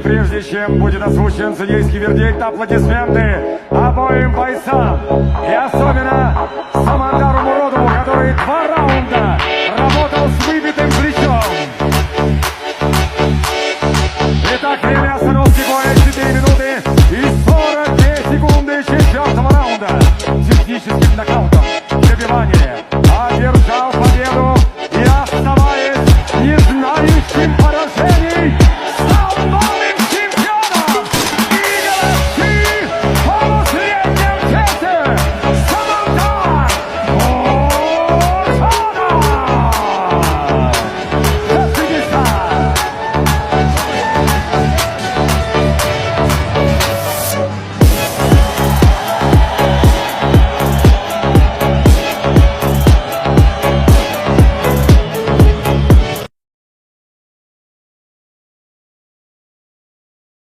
Прежде чем будет озвучен судейский вердикт, аплодисменты обоим бойцам. И особенно Самандару Муродову, который два